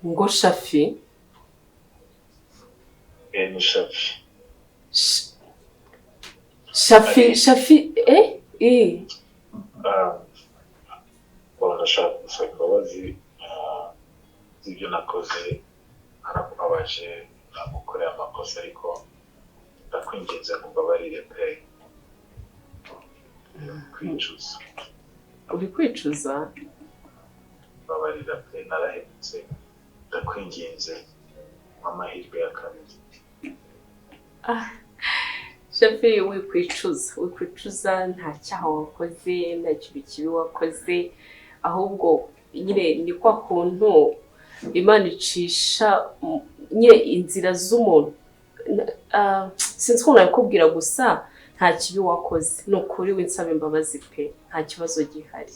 Ngo Shafi? Ni Shafi. Shafi, Shafi, eh? Eh. Ndashaka gusaba imbabazi z'ibyo nakoze, narakubabaje, nagukoreye amakosa, ariko ndakwinginze ngo umbabarire pe. Kwicuza. Uri kwicuza? Mbabarira pe, narahemutse, ndakwinginze amahirwe ya kabiri. Shafi, wikwicuza, wikwicuza, nta cyaha wakoze, nta kintu kibi wakoze, ahubwo nyine ni kwa kuntu Imana icisha nyine inzira z'umuntu. Sinzi ukuntu nabikubwira, gusa nta kibi wakoze, ni ukuri winsaba imbabazi pe, nta kibazo gihari.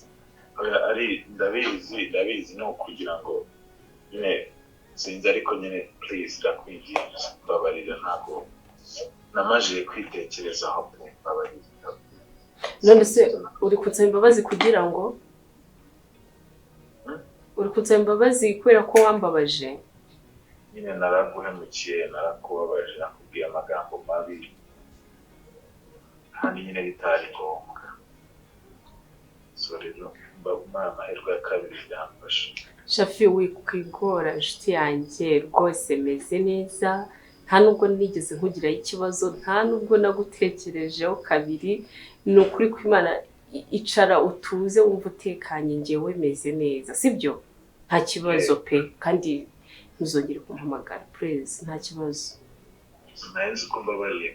Ari ndabizi, ndabizi, ni ukugira ngo nyine sinzi, ariko nyine please ndakwinginze mbabarira, ntabwo namajije kwitekerezaho pe, mbabarira. None se uri kunsaba imbabazi kugira ngo uri kunsaba imbabazi kubera ko wambabaje? Nyine naraguhemukiye, narakubabaje, nakubwiye amagambo mabi kandi nyine bitari ngombwa. So rero mba amahirwe ya kabiri byamfasha. Shafi, wikwigora inshuti yanjye, rwose meze neza, nta nubwo nigeze nkugiraho ikibazo, nta nubwo nagutekerejeho kabiri, ni ukuri kw'Imana. Icara utuze, wumva utekanye, njyewe meze neza, sibyo? Nta kibazo pe, kandi ntuzongere kumpamagara please, nta kibazo. Sinari nzi ko mbabariye.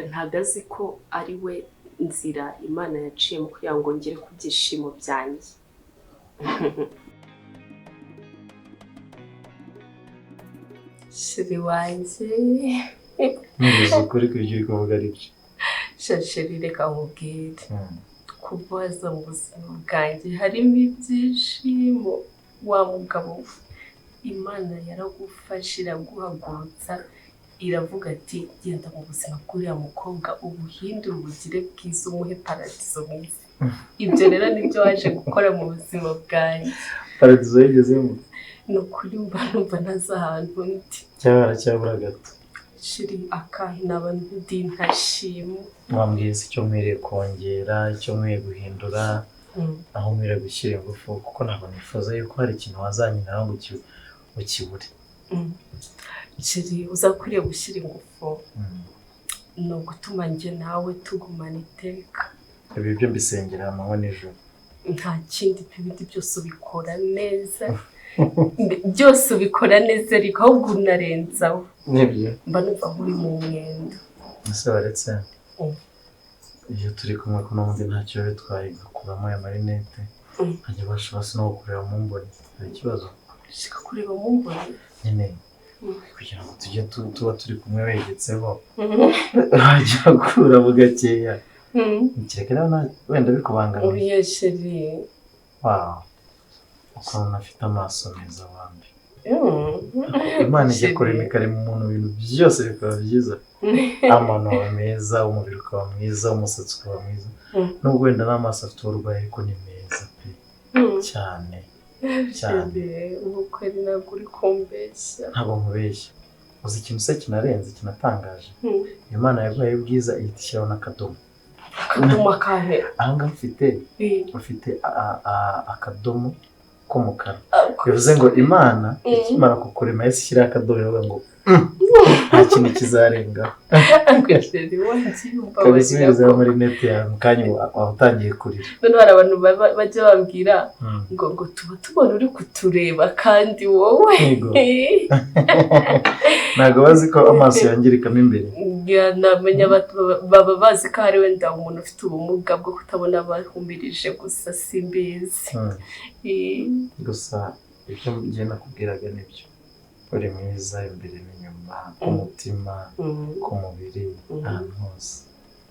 Ntabwo azi ko ari we nzira Imana yaciyemo kugira ngo ngere ku byishimo byanjye. Sheri wanjye. Ntubizi ukuri ko ibyo uri kuvuga ari byo. Sheri, reka nkubwire, kubaza mu buzima bwanjye harimo ibyishimo. Wa mugabo, Imana yaragufashe, iraguhagurutsa, iravuga ati genda mu buzima bw'uriya mukobwa ubuhindure ubugire bwiza, umuhe paradizo mwiza. Ibyo rero nibyo waje gukora mu buzima bwanjye. Paradizo yigezemo? Ni ukuri mba numva ntazi ahantu ndi. Cyangwa haracyabura gato. Sheri, akahe naba ndi ntashima. Wambwiye se icyo nkwiriye kongera, icyo nkwiye guhindura, aho nkwiriye gushyira ingufu, kuko ntabwo nifuza yuko hari ikintu wazanyinaho ngo ukibure. Sheri, uzakwiriye gushyira ingufu ni ugutuma njye nawe tugumana iteka. Ibi byo mbisengera amanywa nijoro. Nta kindi pe, ibindi byose ubikora neza, byose ubikora neza, ariko ahubwo unarenzaho. Nibyo. Mba numva nk'uri mu mwenda. Ese waretse iyo turi kumwe ko n'ubundi ntacyo biba bitwaye, ngakuramo aya marinete nkajya abasha basi no kureba mu mboni, hari ikibazo? Ushaka kureba mu mboni? Nyine kugira ngo tujye tuba turi kumwe wegetseho, wajya ukuramo gakeya. Kereka niba wenda bikubangamiye. Oya sheri. Wow, ukuntu afite amaso meza wambi. Imana ijya kurema ikarema umuntu ibintu byose bikaba byiza, amano aba meza, umubiri ukaba mwiza, umusatsi ukaba mwiza, nubwo wenda n'amaso afite uburwayi ariko ni meza pe, cyane cyane. Ubukwe ntabwo uri kumbeshya. Ntabwo nkubeshya. Uzi ikintu se kinarenze kinatangaje? Imana yaguhaye ubwiza ihita ishyiraho n'akadomo. Akadomo akahe? Aha ngaha ufite akadomo k'umukara, bivuze ngo Imana ikimara kukurema yahise ishyiraho akadomo ivuga ngo nta kintu kizarengaho. Kabisubizeho amarinete yawe mu kanya waba utangiye kurira. Noneho hari abantu bajya bambwira ngo tuba tubona uri kutureba kandi wowe. Ntabwo bazi ko amaso yangirikamo imbere. Namenya baba bazi ko hari wenda umuntu ufite ubumuga bwo kutabona bahumirije, gusa simbizi. Gusa ibyo ngiye nakubwiraga nibyo, uri mwiza imbere n'inyuma, ku mutima, ku mubiri, ahantu hose.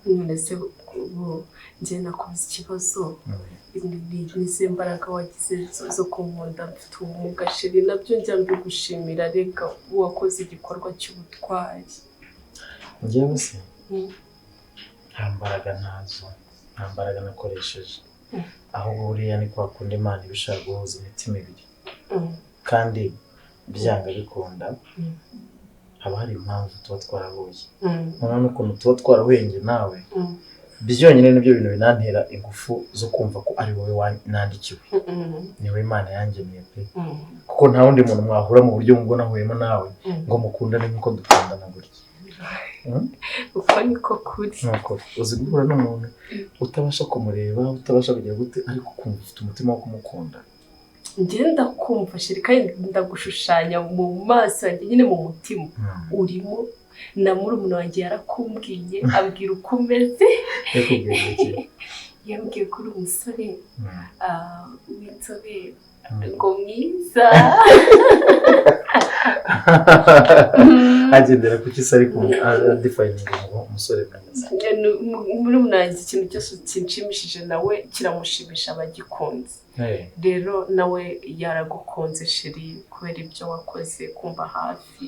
None se ubu njye nakoze ikibazo, n'izi mbaraga wagize zo kunkunda mfite ubumuga sheri, nabyo njya mbigushimira, reka wakoze igikorwa cy'ubutwari. Njyewe se nta mbaraga ntazo, Nta mbaraga nakoresheje, ahubwo buriya ni kwa kundi Imana iba ishaka guhuza imitima ibiri, kandi byanga bikunda haba hari impamvu tuba twarahuye. Noneho n'ukuntu tuba twarahuye njye nawe byonyine nibyo bintu binantera ingufu zo kumva ko ari wowe nandikiwe, ni wowe Imana yangeneye pe, kuko nta wundi muntu mwahura mu buryo mbona nahuyemo nawe ngo mukundane nk'uko dukundana gutya. Uko niko kuri. Nuko uzi guhura n'umuntu utabasha kumureba, utabasha kugira gute, ariko ukumva ufite umutima wo kumukunda. Njye ndakumva chéri, kandi ndagushushanya mu maso yanjye nyine mu mutima urimo, na murumuna wanjye yarakumbwiye ambwira uko umeze. Yambwiye ko uri umusore w'inzobe ngo mwiza. Agendera ku kisi ariko adefininga umusore mwiza. Murumuna wanjye ikintu cyose kinshimishije nawe kiramushimisha, aba agikunze. Rero nawe yaragukunze chéri kubera ibyo wakoze kumva hafi.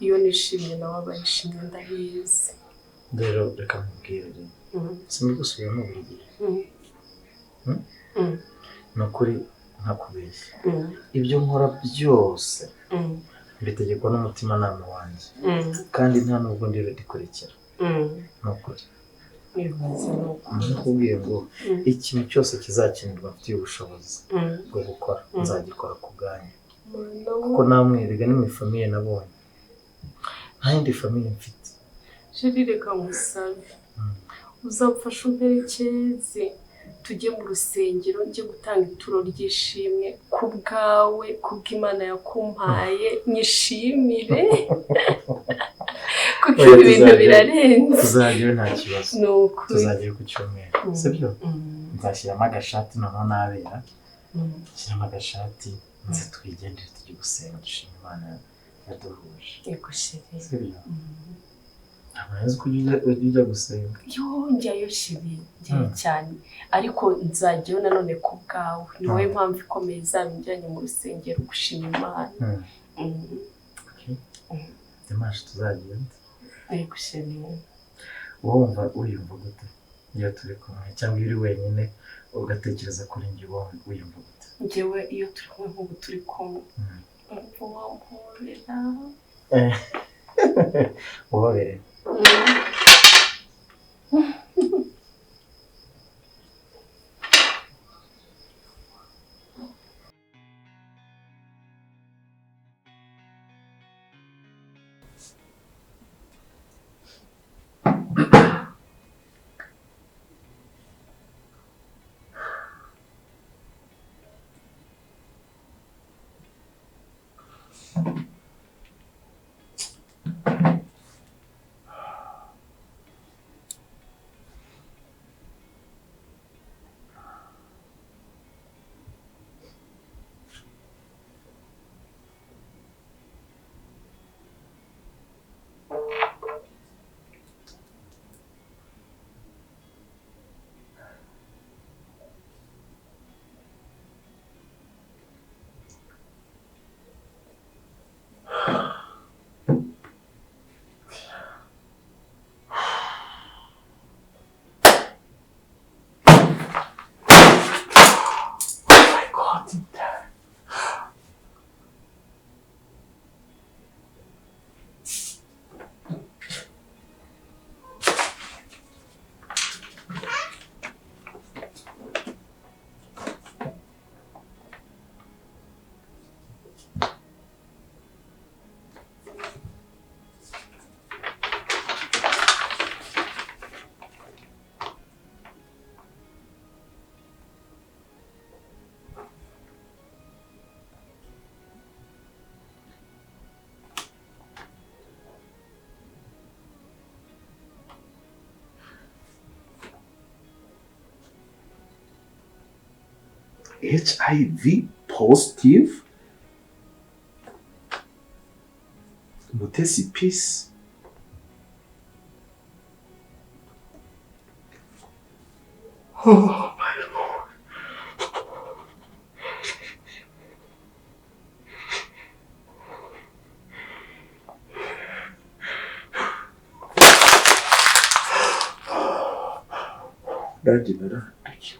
Iyo nishimye nawe aba yishimye, ndabizi. Rero reka nkubwire, sinigusubiramo buri gihe, ni ukuri ntakubeshya, ibyo nkora byose mbitegekwa n'umutimanama wanjye, kandi nta nubwo ndikurikira, ni ukuri. Nakubwiye ngo ikintu cyose kizakenerwa mfitiye ubushobozi bwo gukora nzagikora ku bwanyu, kuko namwe erega ni mu famille nabonye, nta yindi famille mfite. Chéri reka ngusabe uzamfashe umperekeze tujye mu rusengero, njye gutanga ituro ry'ishimwe ku bwawe, kubw'Imana yakumpaye, nyishimire kuko ibi bintu birarenze. Tuzajyayo nta kibazo, tuzajyayo ku cyumweru, sibyo? Nzashyiramo agashati noneho nabera, nshyiramo agashati nze twigendere tujye gusenga dushima Imana yaduhuje. Yego chéri. Sibyo? Ntabwo nzi ko ujya gusenga. Yo njyayo chéri, njyayo cyane, ariko nzajyayo nanone ku bwawe, ni wowe mpamvu ikomeye izaba injyanye mu rusengero gushima Imana. Dimanche tuzagenda. Yego chéri. Wumva uyumva gute iyo turi kumwe, cyangwa iyo uri wenyine ugatekereza kuri njye, wiyumva gute? Njyewe iyo turi kumwe nk'ubu turi kumwe, umva wampobera. Ubabere. HIV positive? Mutesi Peace? Oh my Lord. Nanjye naranduye.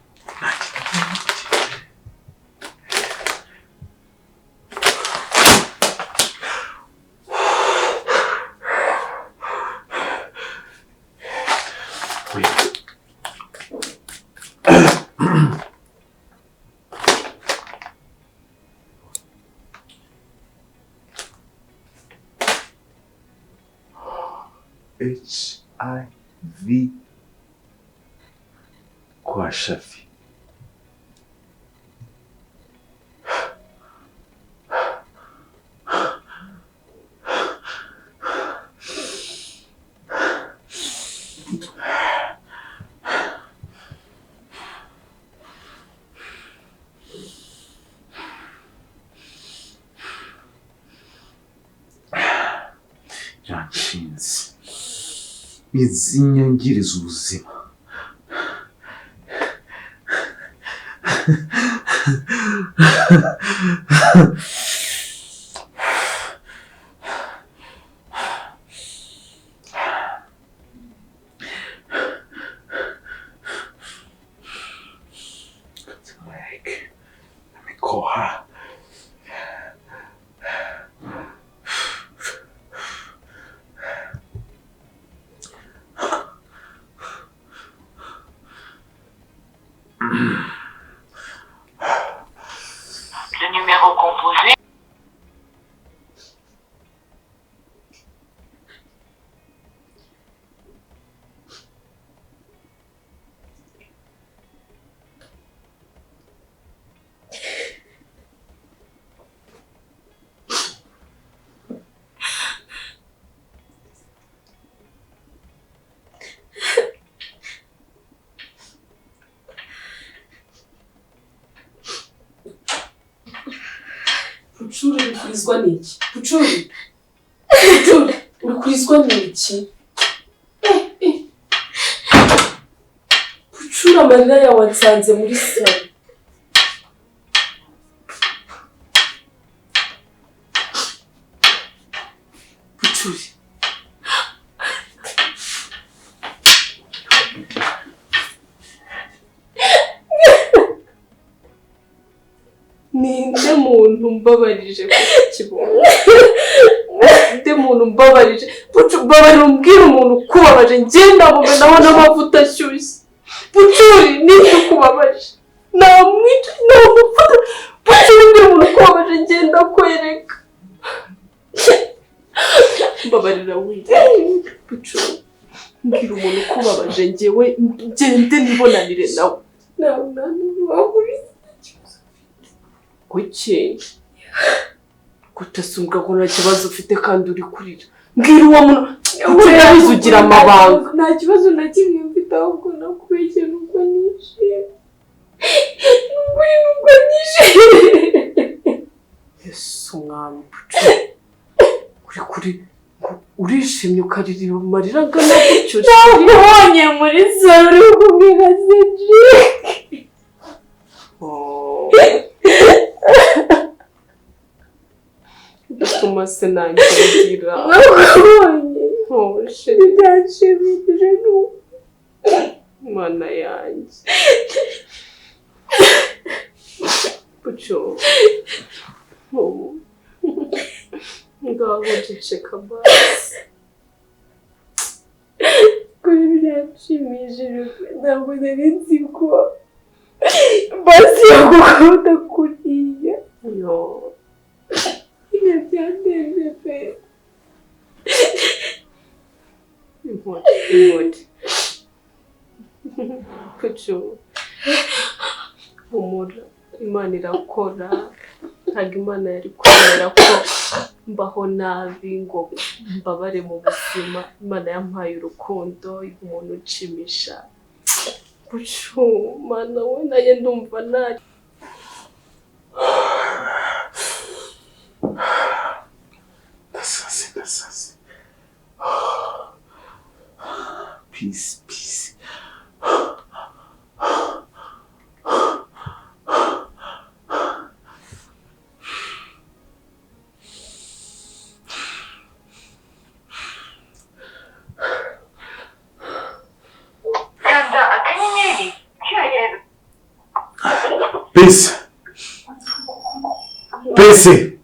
HIV kwa Shafi. Yanshinze izinyangiriza ubuzima. Like, let me call her. Le numéro composé. Pucuri uri kurizwa n'iki? Pucuri! Pucuri uri kurizwa n'iki? Pucuri amarira yawe ansanze muri salo. Pucuri. Ninde muntu mbabarije kukibona? Ninde muntu mbabarije? Mbabarira umbwire umuntu ukubabaje, ngenda mumenaho n'amavuta ashyushye. Pucuri ninde ukubabaje? Namwica, namufata. Pucuri mbwira umuntu ukubabaje, ngenda kwereka. Mbabarira wite. Pucuri mbwira umuntu ukubabaje, njyewe ngende nibonanire nawe. Kuki? Kutasumbwa ko nta kibazo ufite kandi uri kurira. Mbwira uwo muntu urabizi ugira amabanga. Nta kibazo na kimwe mfite ahubwo nakubeshye nubwo nishimye. Nubwo nishimye. Yesu mwami, uri kuri urishimye ukarira amarira angana gutyo. Nakubonye muri salo uri kumwe na Cedric. Bituma se nanjye ngira. Nakubonye. Oh, shit. Byanshimishije nuko. Mana yanjye. Pucyo. Oh. Ngaho ceceka basi. Kuri byanshimishije ntabwo nari nzi ko basi yagukunda kuriya. Yo. Ibyo byandenze pe. Inkoni, inkoni. Pucyo. Humura, Imana irakora. Ntabwo Imana yari kwemera ko mbaho nabi ngo mbabare mu buzima. Imana yampaye urukundo, umuntu unshimisha. Pucyo, Mana we nanjye ndumva nabi. Ndasaze. Peace, peace. Kanda akanyenyeri Peace. Peace.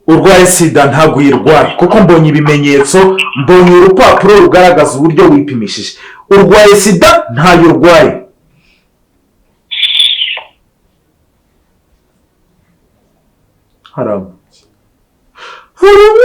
Urwaye sida ntabwo uyirwaye kuko mbonye ibimenyetso, mbonye urupapuro rugaragaza uburyo wipimishije. Urwaye sida ntayo urwaye. Haramu. Haramu.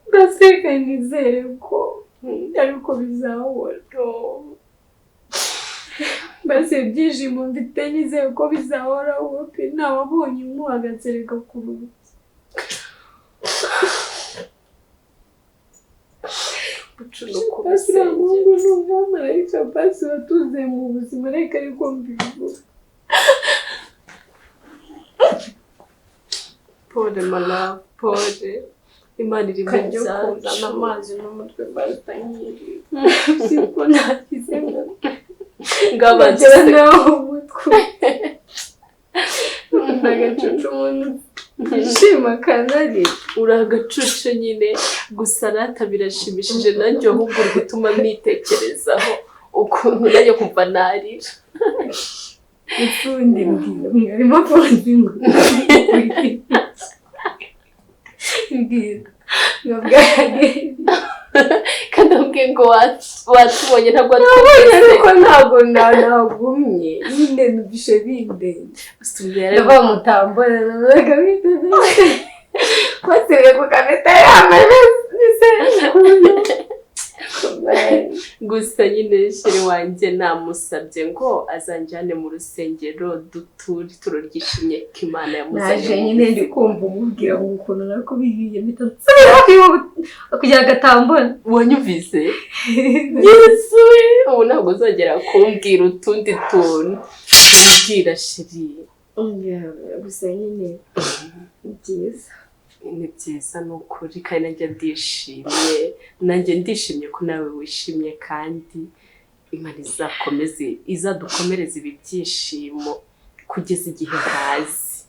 Ndaseka nizere ko ariko bizahora. Mbese ibyishimo mfite nizere ko bizahoraho pe, ntawabonye impuhwe agasereka ku rugi. Basi uriya muhungu ni umumarayika, basi watuze mu buzima, reka ariko mbivuga. Pole my love, pole. Imana iri mu Kajya byacu. kuzana amazi n'umutwe barutanyiriye. Siko nakize ngo Ngabanze naho umutwe. Ndagacucu umuntu yishima kanari. Uri agacucu nyine, gusa rata birashimishije nanjye ahubwo uri gutuma nitekerezaho ukuntu najya kumva narira. Ufundi mbwira mwarimo fundi ngo mbwira kandi ambwiye ngo watubonye ntabwo watubonye ariko ntabwo nagumye nyine numvise bindenze ndavuga mutambona nabaga bite basubiye ku kameta yameze. Gusa nyine sheri wanjye namusabye ngo azanjyane mu rusengero duture ituro ryishimye ko Imana yamuzanye. Naje nyine ndi kumva umubwira ngo ukuntu nakubihiye mpita nsubira kugira agatambona. Wanyumvise? Yesu we, ubu ntabwo uzongera kumbwira utundi tuntu. Umbwira sheri. Gusa nyine ni byiza. Ni byiza ni ukuri kandi nanjye ndishimye, nanjye ndishimye ko nawe wishimye kandi Imana izakomeze izadukomereze ibi byishimo kugeza igihe ntazi.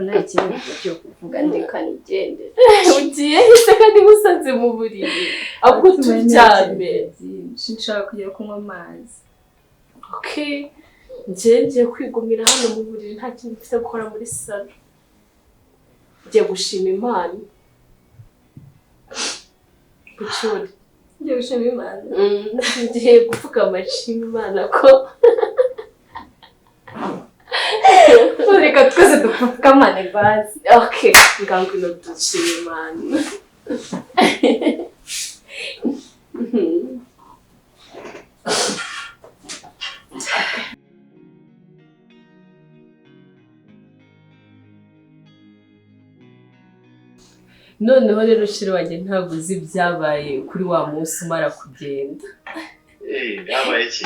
Nta kintu cyo kuvuga ndeka nigendere. Ugiye hise kandi musanze mu buriri ahubwo turyame. Nshaka kujya kunywa amazi. Okay. Njye ngiye kwigumira hano mu buriri nta kintu mfite gukora muri salo. Ngiye gushima Imana. Bucuri. Ngiye gushima Imana. Ngiye gupfukama nshima Imana ko reka twese dupfukamane basi. Okay, ngangwino dushima Imana. Noneho rero sheri wanjye ntabwo uzi ibyabaye kuri wa munsi umara kugenda. Byabaye iki?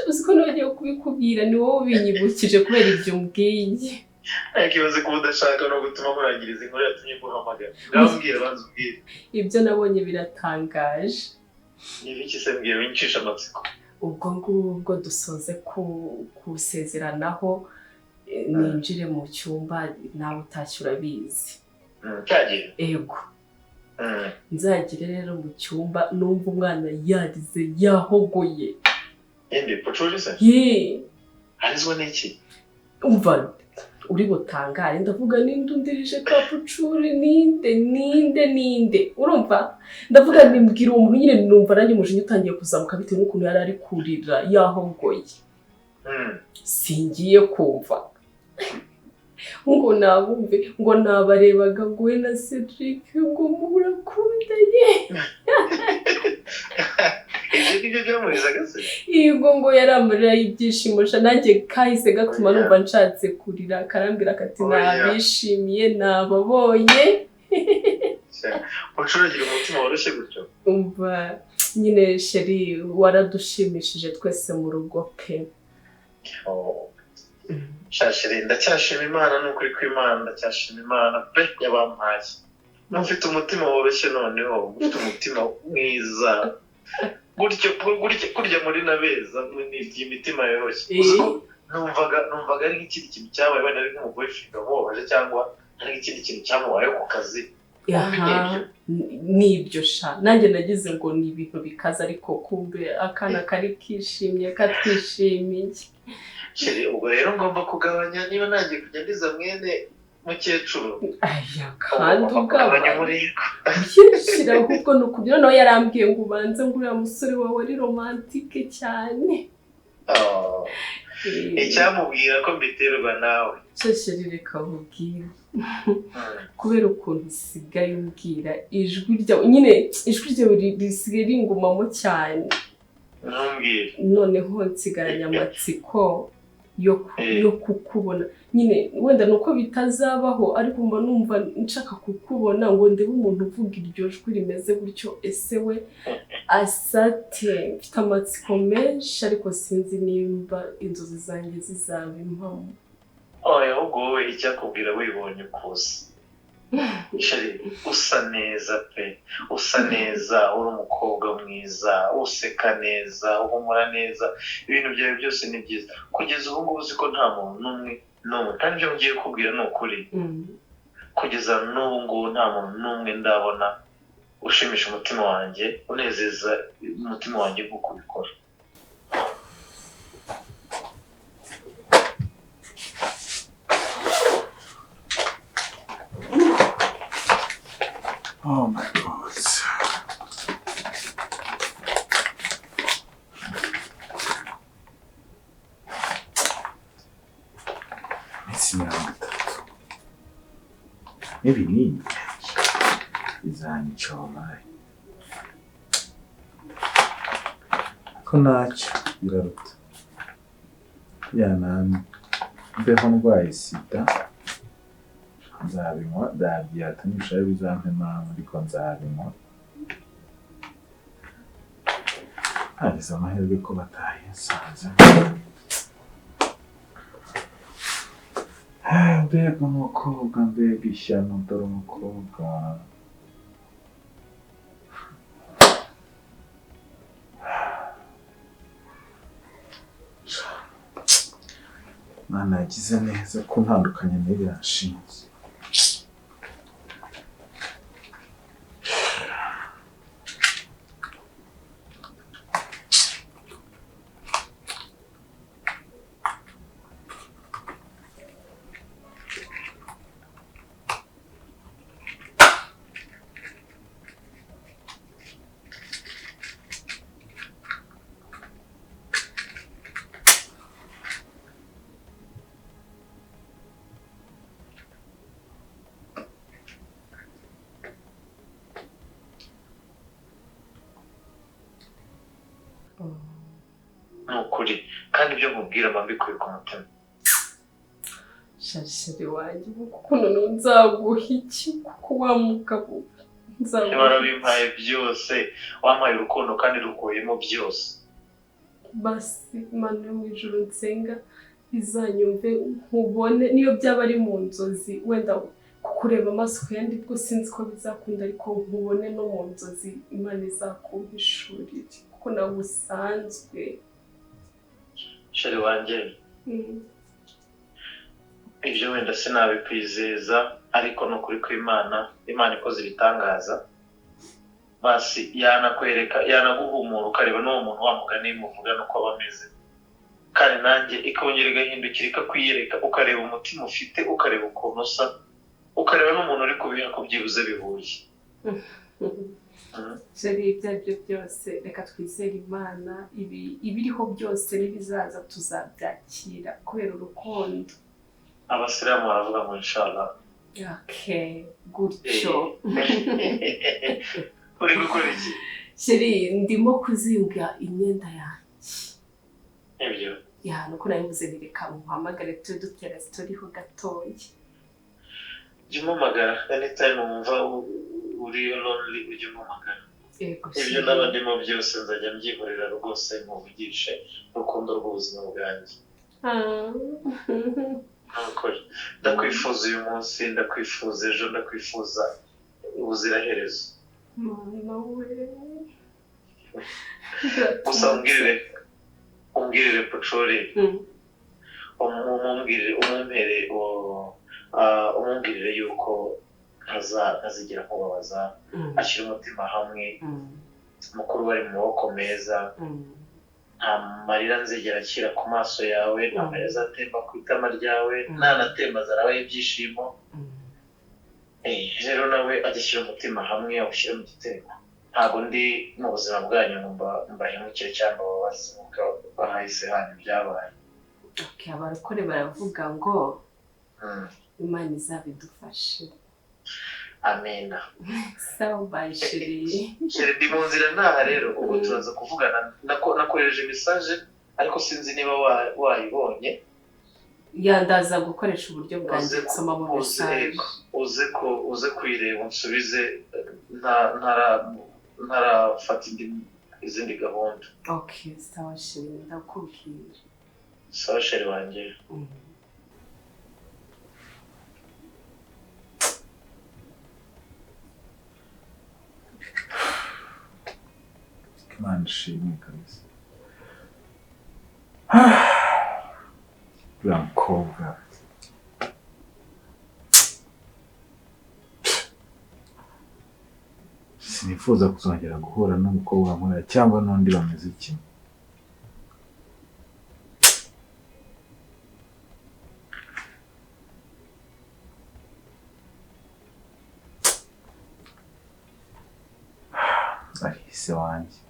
Uzi ko nongeye kubikubwira, ni wowe ubinyibukije kubera ibyo umbwiye. Ariko ibaze kuba udashaka no gutuma murangiriza inkuru yatumye nguhamagara. Ndababwira banza umbwire. Ibyo nabonye biratangaje. Ni ibiki se mbwira wincisha amatsiko? Ubwo ngubwo dusoze kusezeranaho ninjire mu cyumba nawe utashye urabizi. Cyagiye? Ego. Nzagire rero mu cyumba numva umwana yarize yahogoye. Inde pucuri se? Arizwa n'iki? Umva uri butangare ndavuga ninde undirije ka pucuri ninde ninde ninde urumva ndavuga nimbwira uwo muntu nyine numva nanjye umujinya utangiye kuzamuka bitewe n'ukuntu yari ari kurira yahogoye. Singiye kumva ngo nabumve ngo nabarebaga ngo we na Cedric ngo murakundanye. Ibyo nibyo byamurizaga se? Yego ngo yari amarira y'ibyishimo sha nanjye kahise gatuma numva nshatse kurira karambwira kati nabishimiye nababonye. Ucuragira umutima woroshye gutyo. Umva nyine chéri, waradushimishije twese mu rugo pe. Chéri, ndacyashima Imana, ni ukuri kw'Imana, ndacyashima Imana pe yabampaye. Mufite umutima woroshye, noneho mufite umutima mwiza gutyo gutyo, kurya muri na beza imitima yoroshye. Numvaga ari nk'ikindi kintu cyabaye, wenda ari nk'umuboyfriend wamubabaje cyangwa ari nk'ikindi kintu cyamubayeho ku kazi. Nibyo sha, nanjye nagize ngo ni ibintu bikaze, ariko kumbe akana kari kishimye katwishimiye. Chéri, ubwo rero ngomba kugabanya niba nangiye kujya ndiza mwene mukecuru. Aya, kandi ugabanya byinshi ahubwo ni ukubyo. Noneho yarambwiye ngo ubanze ngo uriya musore wawe ari romantique cyane. Icyamubwira ko mbiterwa nawe. Chéri, reka nkubwire, kubera ukuntu usigaye umbwira, ijwi ryawe nyine, ijwi ryawe risigaye ringumamo cyane. Ntumbwire. Noneho nsigaranye amatsiko yo kukubona nyine, wenda nuko bitazabaho, ariko mba numva nshaka kukubona ngo ndebe umuntu uvuga iryo jwi rimeze gutyo, ese we asate. Mfite amatsiko menshi, ariko sinzi nimba inzozi zanjye zizaba impamo. Oya, ahubwo wowe icyakubwira wibonye ukuze. Chéri, usa neza pe, usa neza, uri umukobwa mwiza, useka neza, uhumura neza, ibintu byawe byose ni byiza. Kugeza ubu ngubu uzi ko nta muntu n'umwe n'umwe, kandi ibyo ngiye kukubwira ni ukuri, kugeza n'ubu ngubu nta muntu n'umwe ndabona ushimisha umutima wanjye, unezeza umutima wanjye nk'uko ubikora. Oh my God. Iminsi 30 n'ibinini bizanyica wallahi, ko ntacyo biraruta mbeho ndwaye sida. Nzabinywa ndabyata nibishaka bizampe impamvu, ariko nzabinywa. Nagize amahirwe ko batahinsanze. Mbega umukobwa, mbega ishyano, dore umukobwa. Mwana yagize neza ko ntandukanye n'iriya nshinzi. Ni ukuri, kandi ibyo nkubwira mba mbikuye ku mutima. Chéri wanjye, kuko noneho nzaguha iki? Kuko wa mugabo nzaguha. Warabimpaye byose, wampaye urukundo kandi rukuyemo byose. Basi Imana yo mu ijuru nsenga izanyumve nkubone, niyo byaba ari mu nzozi, wenda kukureba amaso ku yandi bwo sinzi ko bizakunda, ariko nkubone no mu nzozi, Imana izakumpishurire kuko nawe usanzwe. Chéri wanjye, ibyo wenda sinabikwizeza, ariko ni ukuri kw'Imana, Imana ikoze ibitangaza. Basi yanakwereka, yanaguhumura, ukareba n'uwo muntu wa mugani muvuga nuko aba ameze, kandi nanjye ikongera igahindukira ikakwiyereka, ukareba umutima ufite, ukareba ukuntu usa, ukareba n'umuntu uri kubiha ko byibuze bihuye. Chéri, ibyo ari byo byose reka twizere Imana, ibiriho byose n'ibizaza tuzabyakira kubera urukundo. Abasilamu baravuga ngo inshallah. Okay, gutyo. Uri gukora iki? Chéri, ndimo kuzinga imyenda yanjye. Ibyo. Ya, nuko nabivuze nti reka muhamagare tube dutera story ho gatoya. Jya umpamagara anytime wumva uri lonely, ujye umpamagara. Yego. Ibyo naba ndimo byose nzajya mbyihorera rwose, nkuvugishe urukundo rw'ubuzima bwanjye. Nukuri ndakwifuza uyu munsi, ndakwifuza ejo, ndakwifuza ubuziraherezo. Mama we. Gusa umbwirire Pucuri, umumbwirire, umumpere, umumbwirire yuko ntazigera nkubabaza, ashyira umutima hamwe, mukuru bari mu maboko meza, nta marira nzigera ashyira ku maso yawe, nta marira azatemba ku itama ryawe, ntanatemba azarabaho ibyishimo. Rero nawe ajya ashyira umutima hamwe, awushyire mu gitereko. Ntabwo ndi mu buzima bwanyu ngo mbahemukire cyangwa mbababaze bahahise hanyu byabaye. Okay, abarokore baravuga ngo Imana izabidufashe. Amena. Sawa, bye chérie. Chérie, ndi mu nzira ntaha rero, ubwo turaza kuvugana. Nakohereje message ariko sinzi niba wayibonye. Yandaza gukoresha uburyo bwanjye nsoma mu message. Uze kuyireba unsubize, ntarafata izindi gahunda. Okay, sawa chérie, ndakubwira. Sawa chérie wanjye. Imana ishimwe kabisa. Uriya mukobwa sinifuza kuzongera guhura n'umukobwa nkuriya cyangwa n'undi bameze kimwe. Alice wanjye,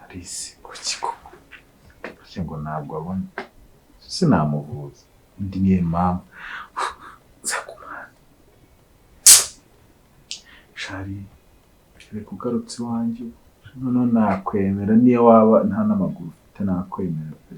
Alice kuki koko ngo ntabwo abona, sinamuvuza undi niyo mpamvu nzakumana. Shari, reka ugarutse iwanjye noneho nakwemera, niyo waba nta n'amaguru ufite nakwemera pe.